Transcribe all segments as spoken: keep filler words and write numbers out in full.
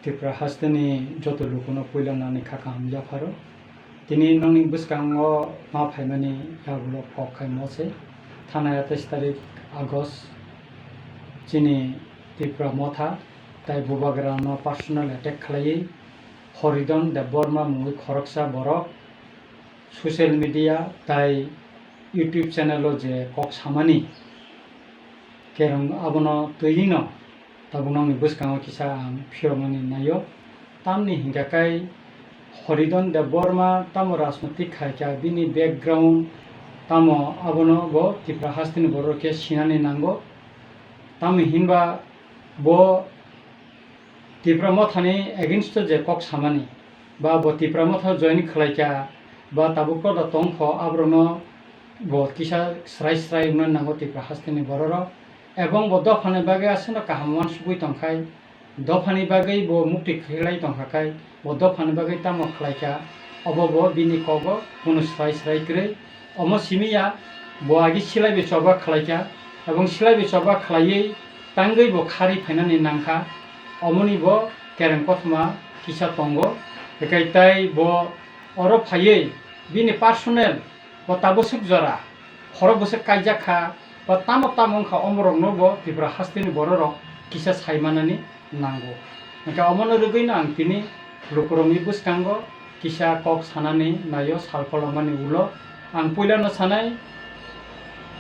Tripura hasteni joto lukuno puila nani kha kaham yapharo. Tini nongni bwskango ma phaimani yagulo kok khaimo se. Thanai atais tarik August chini Tripura Motha tai Bubagrano personal attack khlaiwi Horidon Debbarma mungwi khoroksa borok social media tai YouTube channel o je kok samani kerong abono twiwi no tabuk nongni bwskango kisa ang phiyoknani naio. Tamni hinkha kai Horidon Debbarma tamo rajnotik khaikha, bini background tamo abono bo Tripura hasteni borok khe sinani nango. Tamo hinba bo Tipra Mothani against o je kok samani, ba bo Tipra Motha join khlaikha, ba tabuk koda tongkho, aborokno bo kisa srai srai wngna nango Tipra hasteni bororok. Ebong bo dophani bagwi aswkno kaham uansugwi tongkhai, dophani bagwi bo mukti khlai tongkha khai, bo dophani bagwi tamo khlaikha, obo bo bini kogo kunu srai srai kwrwi. Omo simi ya, bo agi silai bai choba khlaikha, ebong silai bai choba khlaiwi tangwi bo khari phainani nangkha, omoni bo kereng kothoma kisa tongo. Ekai tai bo oro phaiwi bini personal bo tabwswk jora khorok bwswk kaijak kha, bo tamo tamo wngkha, omorokno bo Tripura hasteni bororok kisa saimanani nango. Hwnkhe omono rwgwino ang tini lukurokni bwskango kisa kok sanani naio sal pholokmani ulo. Ang puilano sanai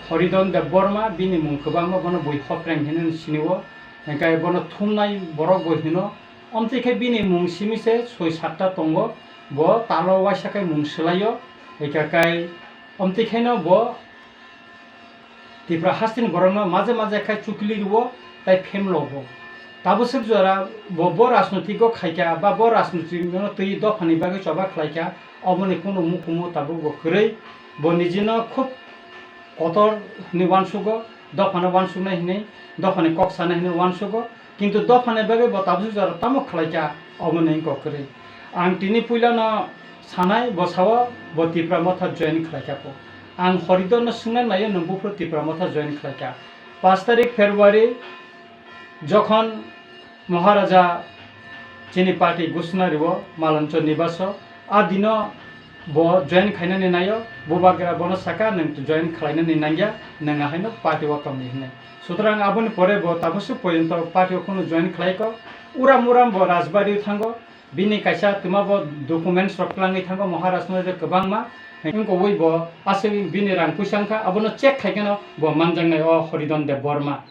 Horidon Debbarma, bini mung kwbangma, bono bui hopreng hinwi sinio, hwnkhe bono thumnai borok bo hino. Omtwi khe bini mung simi se soi satta tongo, bo talo waisa khe mung swlaio, hwnkhe kai omtwi khe no bo Tripura hasteni borokno maje maje khai chukli rwo tai phemlogo. Tabwswk jora bo, bo rajnotigo khaikha ba bo rajnotikno twi dophani bagwi choba khlaikha, oboni kunu mukumu tabuk bo kwrwi. Bo nijino khub kotor hinwi uansugo, dophano uansuknai hinwi, dophani kok sanai hinwi uansugo. Kintu dophani bagwi bo tabuk jora tamo khlaikha, omo ni wngkha kwrwi. Ang tini puilano sanai, bo sao bo Tipra Motha join khlaikha kho. Ang Horidorno swngnai naio, nwng buphuru Tipra Motha join khlaikha. Paanch tarik February jokhon Maharaja chini party gusna rio Malanchor Nibaso, a dino bo join khainani naio, Bubagra bono saka, "Nwng join khlainani nangya, nwng ahaino party o tongdi," hinwi. Sutrang aboni pore bo tabwswk porjonto party o kunu join khlaiko. Uram uram bo Rajbari o thango, bini kaisa twma bo documents rok twlangwi thango Maharaj no je kwbangma. Wngkha ui bo aswk bini rang puisa wngkha, abono check khaikhe no bo manjaknai o Horidon Debbarma.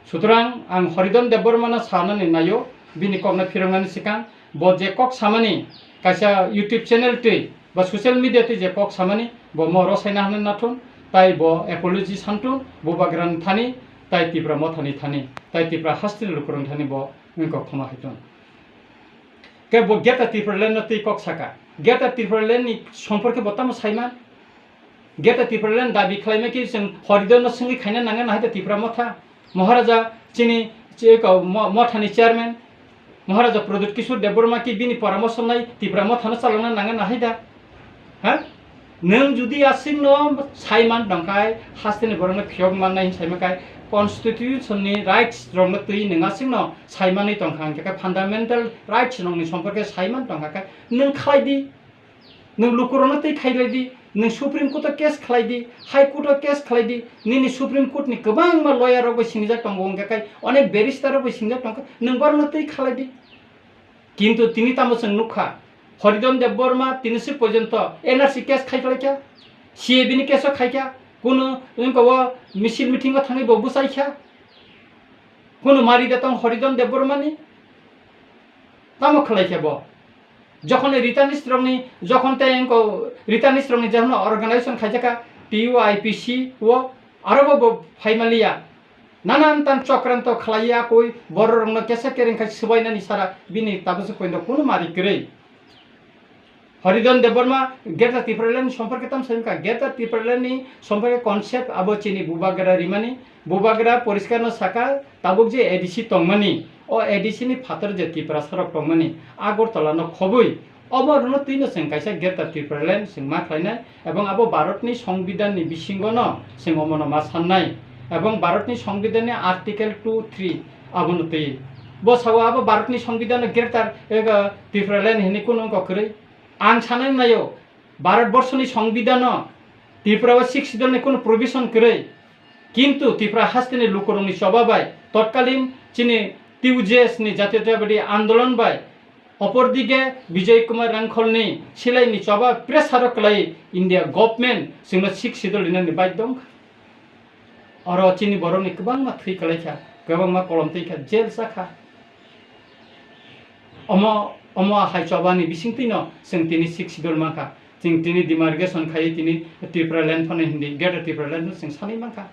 Sutrang ang Horidon Debbarmano sanani naio, bini kokno phiroknani swkang, bo je kok samani, kaisa YouTube channel twi ba social media twi je kok samani, bo mo rosaina hwnwi nathun, tai bo apology santun, Bubagrani thani, tai Tipra Mothani thani, tai Tipra hasteni lukurokni thani bo wngkok khama haitun. Khe bo Greater Tipraland no twi kok saka. Greater Tipraland ni somporke bo tamo saiman? Greater Tipraland dabi khlaima khe chwng Horidor no swngwi khaina nangya nahai da Tipra Motha? Maharaja chini, chi-, ko-, mo-, Mothani chairman, Maharaja Pradyut Kishore Debbarma khe bini poramorso nai Tipra Mothano chalokna nangya nahai da? Ha? Nwng judi aswkno saiman tongkhai, hasteni borokno phiyok mannai hinwi saimakhai, constitution ni rights rokno twi nwng aswkno saimanwi tongkha, hwnkhe khe fundamental rights rokni somporke saiman tongkha khe nwng khlai di. Nwng lukurokno twi khailai di, nwng Supreme Court o case khlai di, High Court o case khlai di, nini Supreme Court ni kwbangma lawyer rok bai singjak tongo, hwnkhe khe onek barrister rok bai singjak tongkha, nwng borokno twi khlai di. Kintu tini tamo chwng nukha, Horidon Debbarma tini swk porjonto N R C case khai phlaikha, C A B ni case o khaikha, kunu wngkha o misil meeting o thangwi bo bwchaikha, kunu mari de tong Horidon Debbarmani, tamo khlaikha bo? Jokhon Rita Nisrokni, jokhon tei wngkha Rita Nisrokni jokhon organization khaijakha T U I P C o, aro bo, bo phaimaliya. Nanan tan chokranto khlaiya koi bororokno kesa kereng khai swbainani sara bini tabuk se koino kunu mari kwrwi. Horidon Debbarma Greater Tipraland ni somporke tam sai wngkha. Greater Tipraland ni somporke concept abo chini Bubagra rimani. Bubagra poriskar no saka tabuk je A D C tongmani, o A D C ni phatar je Tiprasa rok tongmani Agartala no khobwi, obo rwno twino chwng kaisa Greater Tipraland chwng ma khlainai, ebong abo Bharat ni Songbidan ni bisingo no chwng omono ma sannai, ebong Bharat ni Songbidan ni Article two three abono twi. Bo sao abo Bharatni Songbidanno greater, eh, Tipraland hinwi kunu wngkha kwrwi. Ang sanani naio, Bharat Borshoni Songbidanno Tripura o Sixth Schedule ni kunu provision kwrwi. Kintu Tripura hasteni lukurokni choba bai totkalin chini T U J S ni Jatiyotabadi Andolon bai, opor dige Bijoy Kumar Rangkholni silaini choba pressure o kwlai India government chwngno Sixth Schedule rinani baidhyo wngkha. Oro chini borokni kwbangma thwi kwlaikha, kwbangma kolom twi kha, jail chakha. Omo, omo hai chobani bisingtwino chwng tini Sixth Schedule mankha. Chwng tini demarcation khaiwi tini Tipraland phano hindi, Greater Tipraland no chwng sanwi mankha.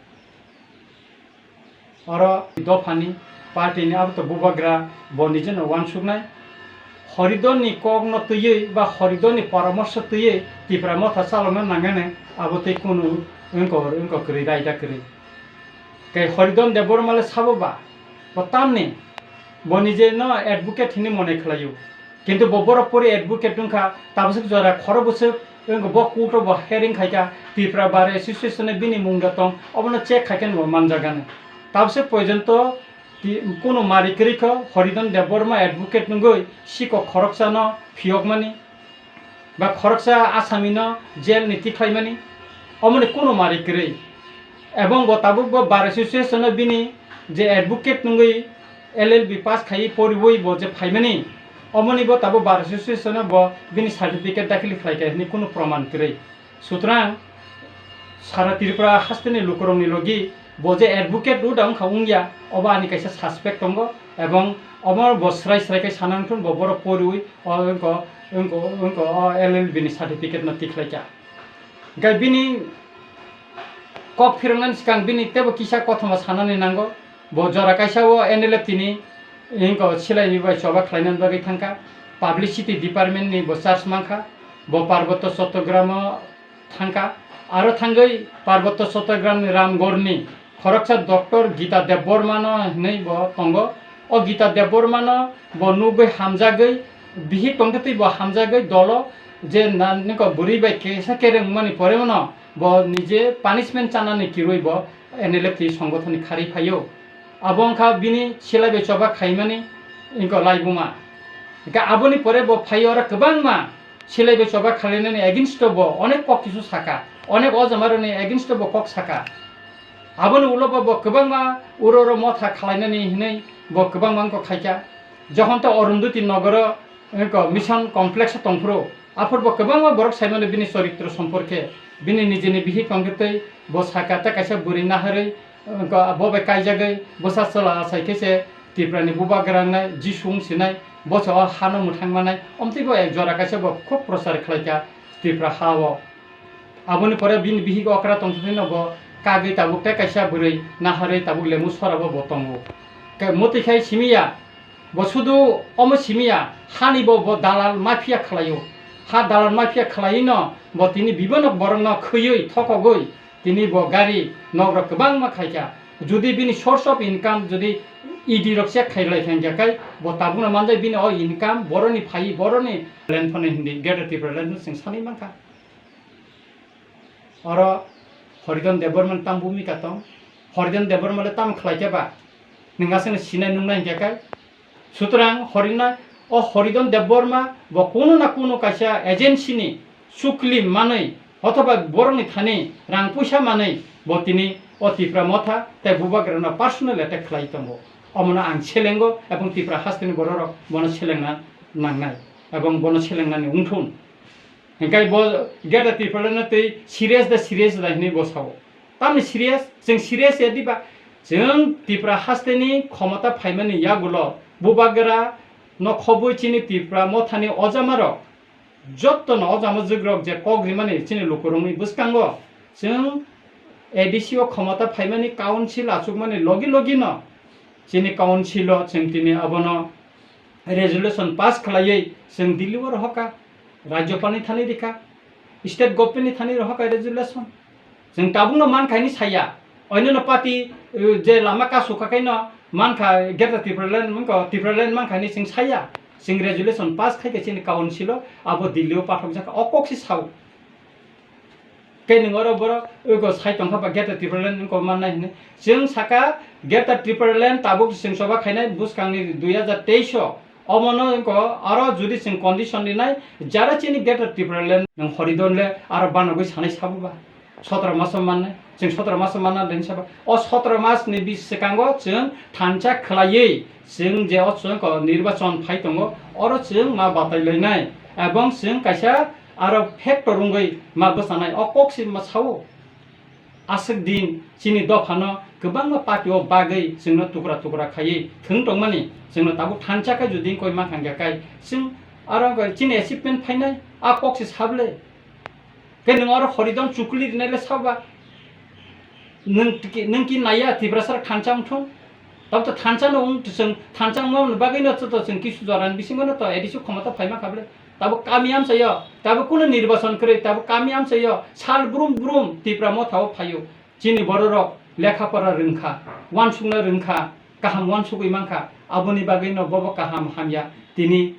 Oro dophani, party ni abo to bubagra, bo nijeno uansuknai. Horidonni kokno twiwi ba Horidonni poramorsho twiwi Tipra Motha chalokna nangani abo tei kunu wngkor, wngkor kwrwi, raida kwrwi. Tei Horidon Debbarma le sabo ba, bo tamni, bo nijeno advocate hinwi mone khlaio. Kintu bo borok pori advocate wngkha, tabaswk jora khoro bwswk wngkha, bo court o bo hearing khaikha, Tripura Bar Association o bini mung da tong, obono check khaikhe bo manjagani. Tabaswk porjonto ti-, kunu mari kwrwi kho, Horidon Debbarma advocate wngwi sikok khoroksano phiyokmani, ba khoroksa asamino jail ni tikhlaimani, omoni kunu mari kwrwi. Ebong bo tabuk bo Bar Association o bini je advocate wngwi L L B pass khaiwi poriwi bo je phaimani, omoni bo tabuk Bar Association o bo bini certificate dakhil khlaikha hinwi kunu proman kwrwi. Sutrang sara Tripura hasteni lukurokni logi bo je advocate road wngkha wngya, obo ani kaisa suspect tongo, ebong omo bo srai srai khe sana wngthun bo borok poriwi o wngko, wngko, wngko o L L B ni certificate no tikhlaikha. Hingkhe bini kok phiroknani swkang bini teibo kisa kothoma sanani nango. Bo jora kaisa o N L F T ni wngko silaini bai choba khlainani bagwi thangkha. Publicity department ni bo charge mankha. Bo Parbotto Chattogram o thangkha. Aro thangwi Parbotto Chattogram ni Ramgarh ni khoroksa Doctor Gita Debbarma no hinwi bo tongo. O Gita Debbarma no bo nugwi hamjagwi, bihik tongtwi bo hamjagwi dolo je na-, niko bwrwi bai kesa kereng wngmani pore no bo nije punishment chanani kirwi bo N L F T songotho ni kharwi phaio. Abo wngkha bini silai bai choba khaimani wngkha laibuma. Hingkhe aboni pore bo phaio oro kwbangma silai bai choba khalainani against o bo onek kok kisu saka, onek o jamarokni against o bo kok saka. Aboni ulo bo, bo kwbangma uro uro motha khalainani hinwi bo kwbangma wngkha khaikha. Jokhon to Arundhati Nagar o wngkha mission complex o tongphuru, aphuru bo kwbangma borok saimano bini choritro somporke, bini nijini bihik tongtwi bo saka tei kaisa bwrwi naharwi, wngkha bo bai kaijagwi bwsa chwla achai khe se Tripura ni bubagra wngnai, Jisu wng sinai, bo se o hano mwthang manai, omtwi bo ek jora kaisa bo khub prochar khlaikha Tripura ha o. Aboni pore bini bihik okra tongtwino bo kagwi tabuk tei kaisa bwrwi naharwi tabuk lemu sora bo bo tongo. Ke mwtwi khai simi ya, bo sudu omo simi ya, hani bo, bo dalal mafia khlaio. Ha dalal mafia khlaino bo tini bibano borokno khwiwi thokogwi tini bo gari nokrok kwbangma khaikha. Jodi bini source of income jodi E D rok check khailai kha hingkha khai bo tabukno manjai bini o income boroni phai boroni land phano hindi Greater Tipraland no chwng sanwi mankha. Oro Horidon Debbarma tamo bhumika tong? Horidon Debbarma le tamo khlai khe ba? Nwng aswkno sinai nungnai hingkha khe? Sutrang Horina-, o Horidon Debbarma bo kuno na kuno kaisa agency ni sukli manwi othoba borokni thani rang puisa manwi bo tini o Tipra Motha tei bubagrano personal attack khlai tongo. Omono ang selengo ebong Tipra hasteni bororok bono selengna nangnai ebong bono selengnani wngthun. Hingkai bo Greater Tipraland no twi serious da serious da hinwi bo sao. Tamni serious, chwng serious ya diba? Chwng Tipra hasteni khomota phaimani yagulo bubagra no khobwi chini Tipra Mothani ojamarok jottono ojama jwkrok je kok rimani chini lukurokni bwskango chwng A D C o khomota phaimani council achukmani logi logi no chini council o chwng tini abono resolution pass khlaiwi chwng Delhi o rohorkha, Rajyapal ni thani rikha, state government ni thani rohorkha resolution. Chwng tabukno mankha hinwi saya, oinano party, uh, je lama kasu kha khaino mankha Greater Tipraland, mankha Tipraland mankha hinwi chwng saya. Chwng resolution pass khaikha chini council o, abo Delhi o pathokjakha, o kok se sao. Khe nwng oro borok eko sai tongkha ba Greater Tipraland wngkha mannai hinwi. Chwng saka Greater Tipraland tabuk chwng choba khainai bwskangni dui hajar teis o. Omono wngkha aro judi chwng condition rinai jara chini Greater Tipraland nwng Horidon le aro banogwi sanai sabo ba. Sotro maso mannai, chwng sotro maso manna den sabo. O sotro masni bis swkango chwng thansa khwlaiwi chwng je o chwng ko nirbachon phai tongo, oro chwng ma batai lainai. Ebong chwng kaisa aro factor wngwi ma bwchanai. O kok si ma sao. Aswk din chini dophano kwbangma party o bagwi chwngno tukra tukra khaiwi thwng tongmani, chwngno tabuk thansa khe jodi wngkoi mankha hwnkhe kai chwng aro wngkha chini achievement phainai, a kok se sable. Khe nwng oro Horidon chukli rinai le saba? Nwng tiki-, nwng ki naiya Tiprasa rok thansa wngthung? Tabuk to thansa no wng, chwng thansa wngma bagwi no to chwng kisu jorani bisingo no to A D C khomota phaima kha ble. Tabuk kami amchaio, tabuk kuno nirbachon kwrwi, tabuk kami amchaio sal brum brum Tipra motha o phaio. Chini bororok lekha pora rwngkha, uansukna rwngkha, kaham uansugwi mankha, aboni bagwino bobo kaham hamya tini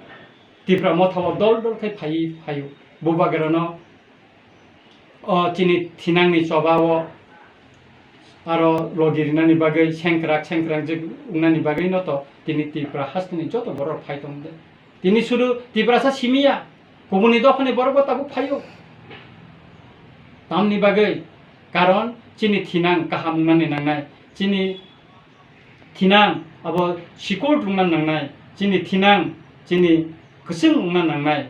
Tipra motha o dol dol khai phaiwi phaio. Bubagrano o chini thinangni choba o aro logi rinani bagwi, sengkrak sengkrak je wngnani bagwino to tini Tipra hasteni joto borok phai tong de. Tini sudu Tiprasa simiya, kubuni dophani borokbo tabuk phaio. Tamni bagwi? Karon chini thinang kaham wngnani nangnai, chini thinang abo sikul rwngna nangnai, chini thinang chini kwchwng wngna nangnai.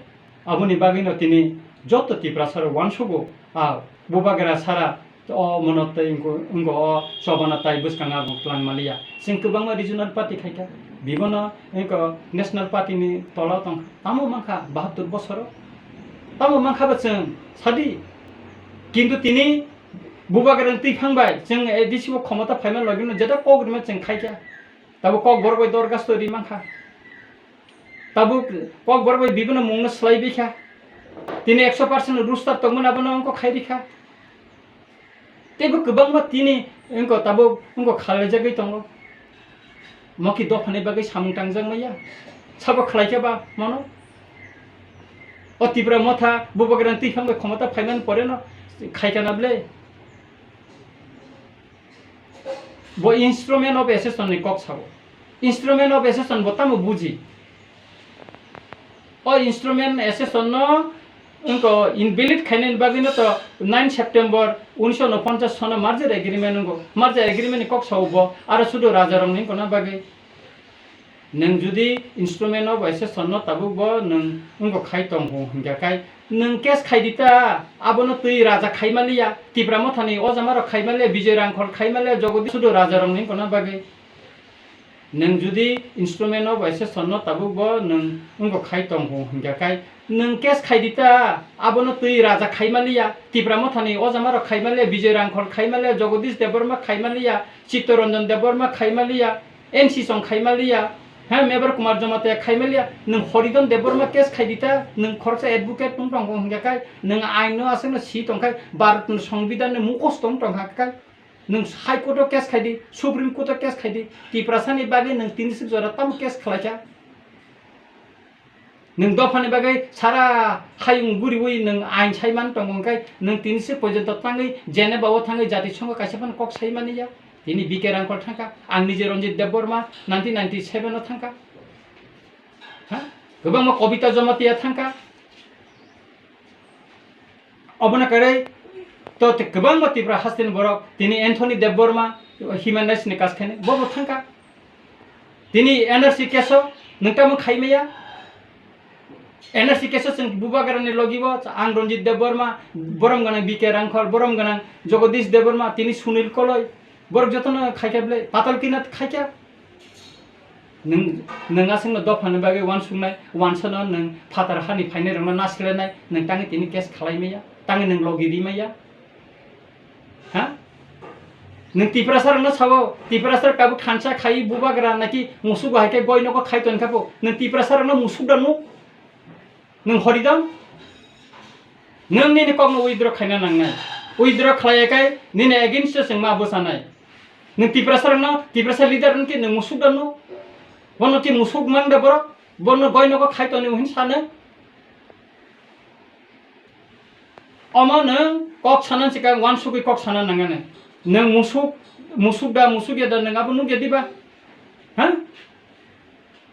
Aboni bagwino tini joto Tiprasa rok uansugo, a Bubagra sara o mono tei wngko, wngko o chobana tai bwskango abo twlang maliya. Chwng kwbangma regional party khaikha, bibono wngko national party ni tola tongkha. Tamo mankha bahattur bosoro? Tamo mankha ba chwng sadi? Kintu tini Bubagra ni twiphang bai chwng A D C o khomota phaima logino jeta kok rima chwng khaikha. Tabuk kokborok bai dorgasto ri mankha. Tabuk kokborok bai bibono mungno swlai bikha. Tini ekso percent roster tongmani abono wngkok khai rikha. Teibo kwbangma tini wngkok tabuk wngkok khalaijagwi tongo. Moki dophani bagwi samung tangjak maya. Sabo khlaikhe ba mano? O Tipra motha Bubagrani twiphang bai khomota phaimani poreno khaikha na ble? Bo instrument of accession ni kok sabo. Instrument of accession bo tamo buji? O instrument accession no wngko invalid khainani bagwi no to nine September unisho unoponchas sono merger agreement wngko. Merger agreement ni kok sao bo, aro sudu raja rok ni wngkona bagwi. Nwng jodi instrument of accession no tabuk bo nwng wngko khai tong hwn hwnkha khai nwng case khai di ta, abono twi raja khai maliya, Tipra mothani ojama rok khai maliya, Bijoy Rangkhol khai maliya, Jagadish sudu raja rok ni wngkona bagwi. Nwng jodi instrument of accession no tabuk bo nwng wngko khai tong hwn hwnkha khai nwng case khai di ta, abono twi raja khai maliya, Tipra mothani ojama rok khai maliya, Bijoy Rangkhol khai maliya, Jagadish Debbarma khai maliya, Chittaranjan Debbarma khai maliya, N C song khai maliya, ha, Mebar Kumar Jamatia khai maliya, nwng Horidon Debbarma case khai di ta, nwng khoroksa advocate tong tongo hwnkha khai, nwng ain no aswk no si tong khai, Bharat ni Songbidan ni mukhosto wng tong kha khai, nwng High Court o case khai di, Supreme Court o case khai di, Tiprasa ni bagwi nwng tini sik jora tamo case khlai kha. Nwng dophani bagwi sara hayung guriwi nwng ain sai man tongo, hwnkhe nwng tini se porjonto tangwi Geneva o thangwi jati songho kaisa phano kok sai mani ya. Tini B K Rangkhol thangkha, ang nije Ranjit Debbarma nineteen ninety seven o thangkha. Ha? Kwbangma Kobita Jamatia thangkha. Obono kwrwi to te kwbangma Tripura hasteni borok, tini Anthony Debbarma, human rights ni kaskhaini, bobo thangkha. Tini N R C case o nwng tamo khai maya? N R C case o chwng Bubagrani logi bo, ang Ranjit Debbarma, borom gwnang B K Rangkhol, borom gwnang Jagadish Debbarma, tini Sunil Koloi, borok jotono khaikha ble, Patal Kinath khaikha. Nwng, nwng aswkno dophani bagwi uansuknai, uansano nwng phatar hani phainairokno nasilernai, nwng tangwi tini case khalai maya, tangwi nwng logi ri maya. Ha? Nwng Tiprasarokno sao, Tiprasarok tabuk thansa khai Bubagra naki musuk hai khe goi nogo khai ton kha pho. Nwng Tiprasarokno musuk da nuk? Nwng hori dam? Nwng nini kokno withdraw khaina nangnai. Withdraw khlaiya khai nini against o chwng ma bwsanai. Nwng Tiprasarokno, Tiprasa leader wngkhe nwng musuk da nuk? Bono khe musuk mang da borok? Bono goi nogo khai toni hwn sano? Omo nwng kok sana sikang wansugwi kok sana nangani. Nwng musuk, musuk da, musuk ya da, nwng abo nukya diba? Ha?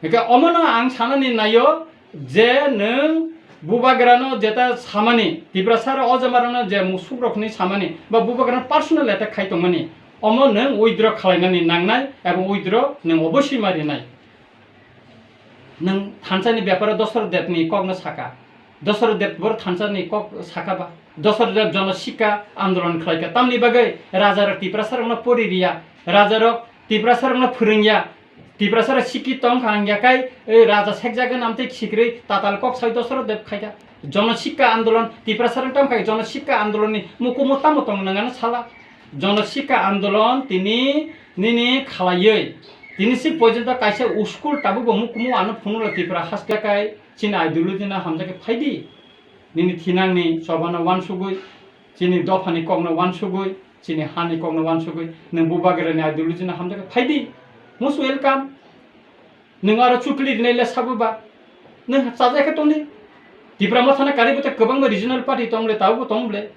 Hingke omono ang sanani naio je nwng bubagrano jeta samani, Tiprasarok o jamarokno je musukrokni samani, ba bubagrano personal attack khai tongmani, omo nwng withdraw khalainani nangnai, ebong withdraw nwng oboswi ma rinai. Nwng thansani beparo Dosaro Debni kokno saka. Dosaro Deb boro thansani kok saka ba? Dosaro Deb jono sikka andolon khlaika. Tamni bagwi rajarok Tiprasarokno pori riya, rajarok Tiprasarokno phwrwngya. Tiprasarok sikki tong kha hingya kai, e, raja sekjagwi namtwi khikrwi tatal kok sai Dosaro Deb khaika. Jono sikka andolon, Tiprasarok tam khai jono sikka andolonni mukumu tamo tong nangano sala. Jono sikka andolon tini nini khalaiwi. Tini si porjonto kaisa school tabukbo mukumu ano phunukla Tripura haste kai. Chini ideology no hamjakhe phaidi. Nini thinangni chobano wansugwi, chini dophani kokno wansugwi, chini hani kokno wansugwi, nwng bubagrani ideology no hamjakhe phaidi. Most welcome. Nwng aro chukli rinai le sabo ba. Nwng chajakhe tongdi. Tipra Mothano karibo tei kwbangma regional party tong le, tabukbo tong le.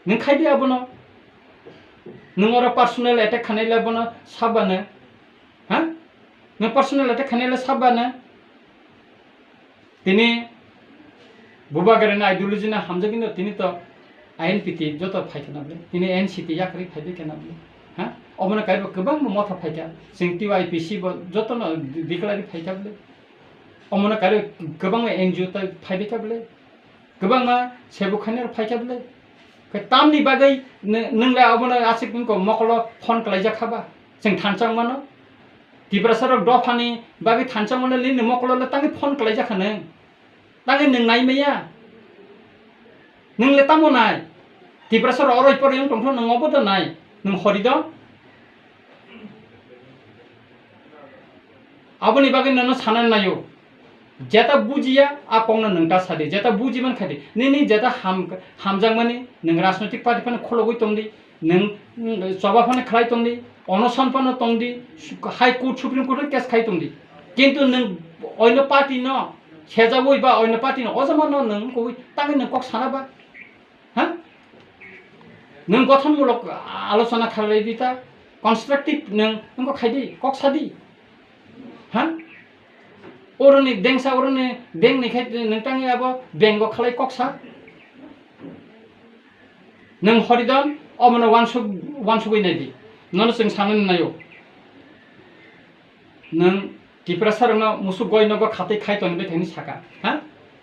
Nwng khaidi abono. Nwng oro personal attack khanai le bono sabano. Ha? Nwng personal attack khanai le sabano. Tini bubagrani ideology no hamjagwi no tini to I N P T joto phaikha na bwle. Tini N C T yakarwi phaibai kha na bwle. Ha? Obono kaibo kwbangma motha phaikha. Chwng T Y P C bo jotono di-, declare phaikha bwle. Omono kaibo kwbangma N G O tai phaibai kha bwle. Kwbangma sebuk khainai rok phaikha bwle. Khe tamni bagwi nw-, nwng le abono aswk wngkha mokolo phone kalaijak kha ba? Chwng thansa wngmano? Tiprasa rok dophani bagwi thansa wngmano nini mokolo le tangwi phone kalaijak kha nwng? Tangwi nwng nai maya? Nwng le tamo nai? Tiprasa rok oroi poroi wng tongkha nwng obo da nai? Nwng hori do? Aboni bagwi nono sanani naio. Jeta bujiya, a kokno nwng ta sadi. Jeta buji man khadi. Nini jeta ham-, hamjakmani, nwng rajnoitik party phano khologwi tongdi. Nwng, mm, choba phano khlai tongdi. Onoson phano tongdi. Su-, High Court, Supreme Court case khai tongdi. Kintu nwng oino party no hejawi ba oino party no ojama no nwng koi tangwi nwng kok sana ba. Ha? Nwng gothonmulok alochona khalai di ta, constructive nwng wngkha khai di, kok sa di. Ha? Oroni dengsa, oroni deng ni khai nwng tangwi abo bengo khalai kok sa. Nwng hori don, omono wansuk, wansugwi nai di. Nono chwng sanani naio. Nwng Tiprasa rokno musuk goi nogo khatwi khai toni bai thani saka, ha?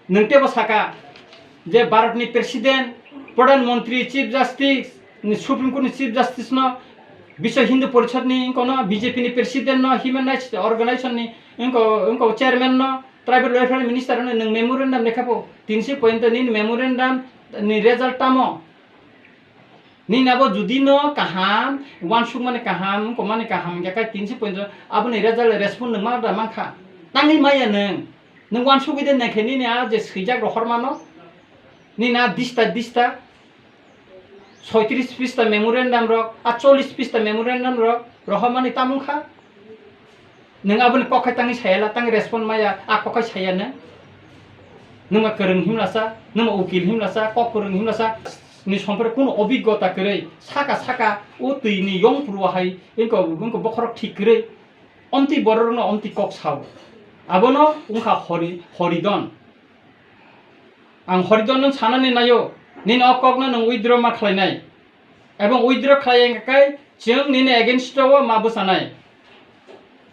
Nwng tebo saka je Bharat ni President, Pradhan Mantri, Chief Justice, ni Supreme Court ni Chief Justice no, Biswa Hindu Porishad ni wngkha no, B J P ni President no, Human Rights Organization ni wngkha, wngkha Chairman no, Tribal Welfare Minister no nwng memorandum lekha po, tinsi point ni memorandum ni result tamo? Nini abo judi no kaham, wansukmani kaham, wngkokmani kaham, hingke kai tinsi point aboni result respond nwng ma da mankha. Tangwi maya nwng. Nwng wansugwi de naikhe nini a je swijak rohor mano. Nini a dista dista soitris pista memorandum rok, a chollis pista memorandum rok rohormani tamung kha. Nwng aboni kok khai tangwi saya la, tangwi respond maya, a kok khai saya nwng. Nwng ma kwrwng himlasa, nwng ma ukil himlasa, kok kwrwng himlasa, ni sompore kuno obiggota kwrwi, saka saka o twi ni yong phuru hai, wngko, wngko bokhorok thik kwrwi, omtwi bororokno omtwi kok sao. Abono wngkha hori, horidon. Ang horidon no sanani naio, nini o kokno nwng withdraw ma khlainai. Ebong withdraw khlai wngkha kai chwng nini against o ma bwchanai.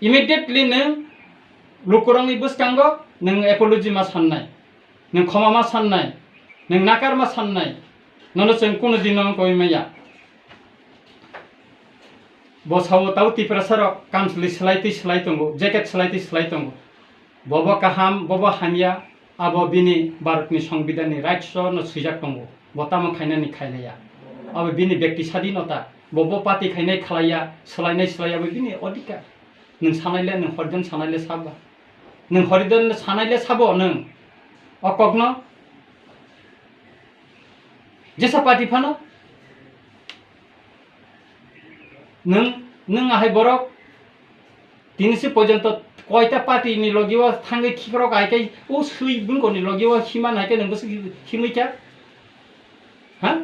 Immediately nwng lukurokni bwskango nwng apology ma sannai, nwng khoma ma sannai, nwng nakar ma sannai, nono chwng kunu dino wngkoi maya. Bo sao tau Tiprasa rok kamsli slai twi slai tongo, jacket slai twi slai tongo. Bobo kaham, bobo hamya, abo bini Bharatni Songbidanni rights-o no swijak tongo, bo tamo khainani khailaiya. Abo bini bekti sadinota, bobo party khainai khlaiya, swlainai swlaiya, abo bini odhikar. Nwng sanaile, nwng horjon sanaile saba. Nwng horjon sanaile sabo nwng. O kokno jesa party phano nwng, nwng ahai borok Tini si porjonto koita party ni logi o thangwi khikrok hai khe o swi bwngko ni logi o hima nai khe nwng bwswk himwi kha? Ha?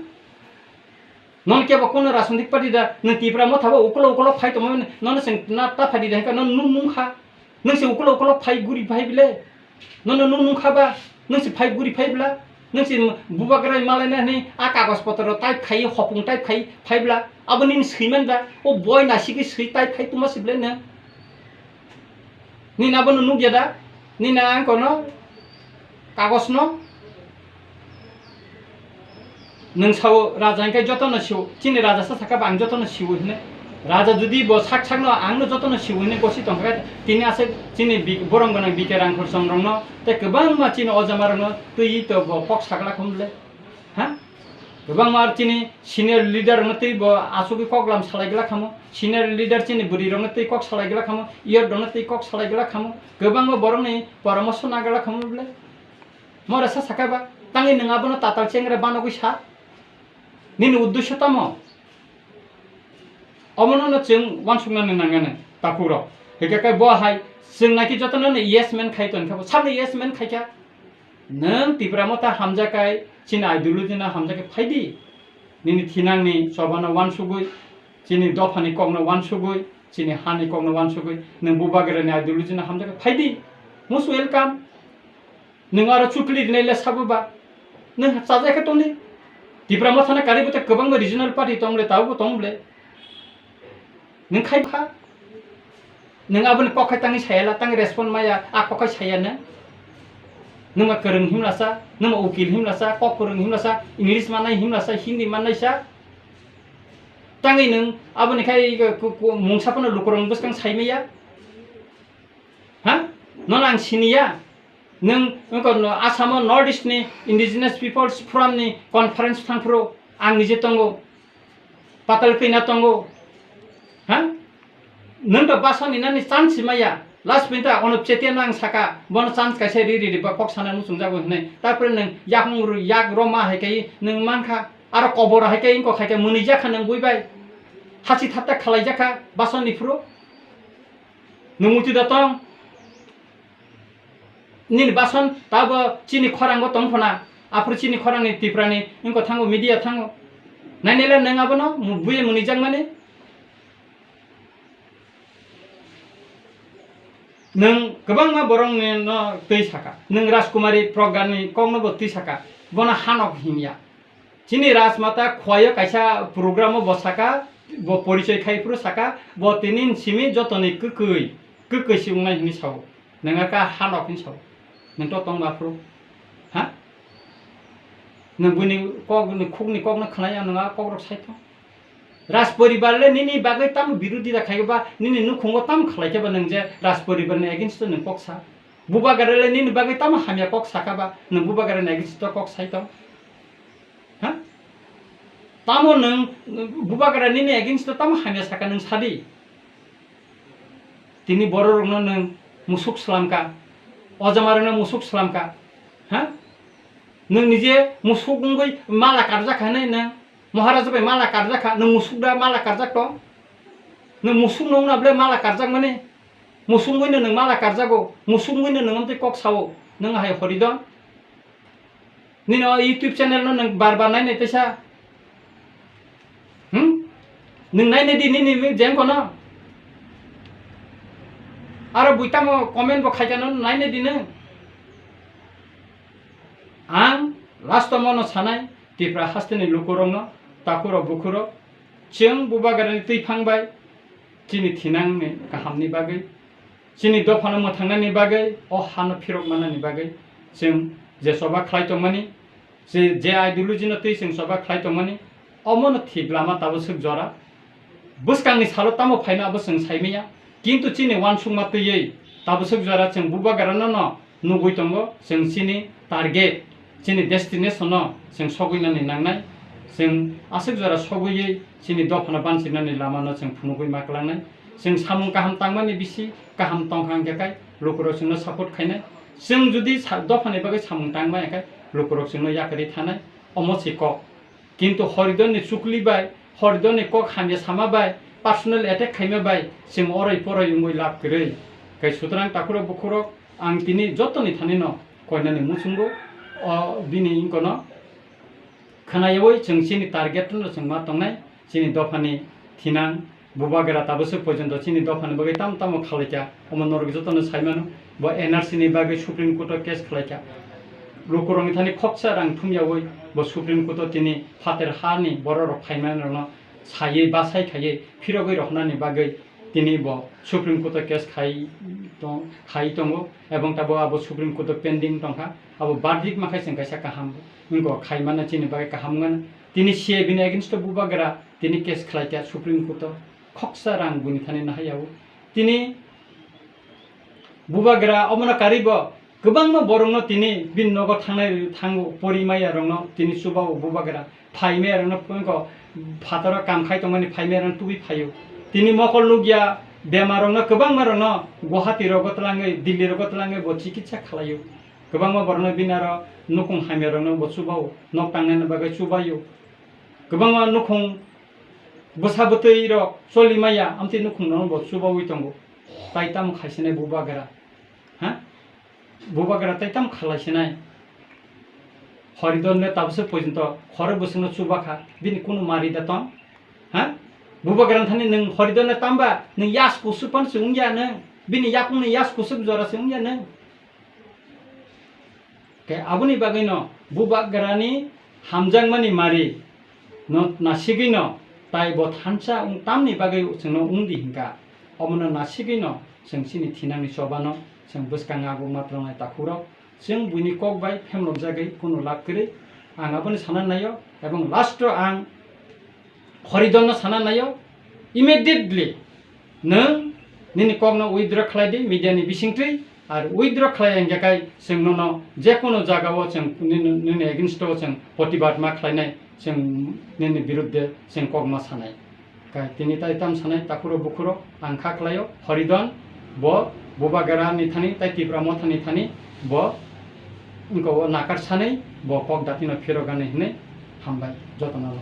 Non kebo kono Rajnitik Party da, nwng Tipra Motha bo ukulo ukulo phai tongmani, nono chwng na ta phai di da hwnkha, nono nung nung kha. Nwng se ukulo ukulo phai guri phai bile. Nono nung nung kha ba, nwng se phai guri phai bla. Nwng se bubagra malai na hwnwi a kagoj potro type khai, hopung type khai phai bla. Abo nini swiman da, o boi nasigwi swi type khai tuma se bile nwng. Nini abono nukya da? Nini ang kono kagosno? Nwng sao raja hwnkhe jotono sio, chini raja sa sakha ba ang jotono sio hwnwi. Raja jodi bo sak sakno angno jotono sio hwnwi gosi tongkha, tini aswk chini bi-, borom gwnang B K Rangkhol Chong rokno tei kwbangma chini ojama rokno twi to bo kok sagla khum le. Ha? Kwbangma ar chini senior leader rokno twi bo asugwi koklam salai glak khamo. Senior leader chini bwrwi rokno twi kok salai glak khamo, iyot rokno twi kok salai glak khamo. Kwbangma borokni poramoso na glak khamo bwle. Mora sa sakha ba, tangwi nwng abono tatal chengra banogwi sa? Nini uddesyo tamo? Omono no chwng uansuknani nangnai, takhuk rok. Hwnkhe khe bo hai chwng naikhe jotono no yes man khai tongkha bo. Sabni yes man khaikha? Nwng Tipra Motha hamjakhai, chini ideology no hamjakhai phaidi. Nini thinangni chobano uansugwi, chini dophani kokno uansugwi, chini hani kokno uansugwi, nwng bubagrani ideology no hamjakhai phaidi. Most welcome. Nwng aro chukli rinai le sabo ba? Nwng chajak khe tongdi. Tipra Motha no karwi bo tei kwbangma regional party tong le, tabuk bo tong le. Nwng khai kha? Nwng aboni kok khai tangwi saya la, tangwi respond maya, a kok khai saya nw? Nwng ma kwrwng himlasa, nwng ma ukil himlasa, kok kwrwng himlasa, English mannai himlasa, Hindi mannai sa. Tangwi nwng aboni khai ku-, ku-, mungsa phano lukurokni bwskang sai maya. Ha? Nono ang siniya? Nwng wngkha no Assam o North East ni Indigenous Peoples Forum ni conference thangphuru ang nije tongo, patal kwina tongo. Ha? Nwng to basa ninani chance maya. Last minute Anup Chetia no ang saka, bono chance kaisa ri ri ri ba kok sana muchung jago hinwi. Tapore nwng yakung ru-, yak roma hai kai nwng mankha, aro kobor hai kai wngkha khai kai mwnwi jakha nwng bui bai. Hasi thatta khalai jakha basa ni phuru. Nwng muitu da tong. Nini bason tabo chini khorango tong phana, aphuru chini khorangni Tiprani wngkha thango, media thango. Nainela nwng abono mu-, buye mwnwi jakmani. Nwng kwbangma borokni no twi saka. Nwng Rajkumari Pragani kokno bo twi saka. Bono hanok himya. Chini Rajmata Khwai o kaisa program o bo saka, bo porichoi khai phuru saka, bo tini simi jotoni kwkwi, kwkwi si wngnai hwnwi sao. Nwng aka hanok hwnwi sao. Nwng to tongma phuru. Ha? Nwng buini kok, nwng khukni kokno khwnai ya, nwng a kokrok sai thung. Raj poribar le nini bagwi tamo birodita khai ba, nini nukhungo tamo khlai khe ba nwng je Raj poribarni against o nwng kok sa? Bubagra le nini bagwi tamo hamya kok sakha ba, nwng Bubagrani against o kok sai tong? Ha? Tamo nwng Bubagra nini against o tamo hamya sakha nwng sadi? Tini bororokno nwng musuk slamkha, ojamarokno musuk slamkha. Ha? Nwng nije musuk wngwi mala karjak kha hinwi nwng Maharaja bai mala karjak kha, nwng musuk da mala karjak tong? Nwng musuk nung na ble mala karjak mani? Musuk wngwi no nwng mala karjago, musuk wngwi no nwng amtwi kok sao, nwng hai Horidon? Nini o YouTube channel no nwng bar bar nainai teisa? Hmm? Nwng nainai di nini jeng kono? Aro bui tamo comment bo khaikha no nainai di nwng? Ang last o mono sanai, Tipra hasteni lukurokno, takhurok bukhurok, chwng Bubagrani twiphang bai chini thinangni kahamni bagwi, chini dophano mwthangnani bagwi, o hano phirok mannani bagwi chwng je choba khlai tongmani, je, je ideology no twi chwng choba khlai tongmani, omono thik lama tabuk swk jora. Bwskangni salo tamo phaino abo chwng saimanya, kintu chini uansukma twiwi tabuk swk jora chwng Bubagrano no nugwi tongo, chwng chini target, chini destination no chwng sogwi nani nangnai. Chwng aswk jora sogwiwi chini dophano bansuknani lama no chwng phunugwi ma kwlangnai. Chwng samung kaham tangmani bisi kaham tongkha hwnkhe kai lukurok chwngno support khainai. Chwng jodi sa-, dophani bagwi samung tangmaya khe lukurok chwngno yakarwi thanai. Omo se kok. Kintu Horidonni chukli bai, Horidonni kok hamya sama bai, personal attack khaima bai chwng oroi poroi wngwi lab kwrwi. Kai sutrang takhurok bukhurok ang tini jotoni thanino koinani muchungo, o bini wngkono Khwnayawi chwng chini target no chwng ma tongnai, chini dophani thinang, bubagra tabwswk porjonto chini dophani bagwi tamo tamo khalaikha, omo norok jotono saimano, bo N R C ni bagwi Supreme Court o case khalaikha. Lukurokni thani khoksa rang thumyawi bo Supreme Court o tini phater hani bororok phaimanrokno saiwi bachai khaiwi phirogwi rohornani bagwi tini bo Supreme Court o case khai tong-, khai tongo, ebong tabo abo Supreme Court o pending tongkha, abo verdict makhai chwng kaisa kaham wngkha, khaimano chini bagwi kaham wngmano. Tini C A B ni against o bubagra tini case khlaikha Supreme Court o, khoksa rang buni thani nahai yao. Tini bubagra omono karwi bo kwbangma borokno tini bini nogo thangnai thango, pori maya rokno tini chubao bubagra, phai maya rokno phone ko phataro kam khai tongmani phai maya rokno tubui phaio. Tini mokol nukya bemar rokno, kwbangma rokno Guwahati rogo twlangwi, Delhi rogo twlangwi bo chikitsa khalaio. Kwbangma borokno bini aro nukhung hamya rokno bo chubao, nok tangnani bagwi chubaio. Kwbangma nukhung bwsa bwtwi rok choli maya, amtwi nukhung rokno bo chubaui tongo. Tai tamo khaisinai bubagra? Ha? Bubagra tai tamo khalaisinai? Horidon le tabwswk porjonto khorok bwswkno chubakha, bini kunu mari da tong? Ha? Bubagra thani nwng Horidon le tamba nwng yas kusuk pan se wngya nwng? Bini yakungni yas kusuk jora se wngya nwng? Khe aboni bagwino bubagrani hamjakmani mari no nasigwino tai bo thansa wng tamni bagwi chwngno wngdi hinkha. Omono nasigwino chwng chini thinangni chobano chwng bwskango abo matwrwngnai takhukrok. Chwng buini kok bai phemlomjagwi kunu lab kwrwi. Ang aboni sana naio, ebong last o ang Horidon no sana naio, immediately nwng nini kokno withdraw khlai di media ni bisingtwi, ar withdraw khlai ya hingkhe kai chwng nono je kono jaga o chwng nini, nini against o chwng protibad ma khlainai, chwng nini birudde chwng kok ma sanai. Kai tini tai tam sanai takhuro bukhuro ang kha khlaio, Horidon bo Bubagra ni thani tai Tipra Motha ni thani bo wngkha o nakar sanai bo kok dati no phirok gani hinwi hambai jotono.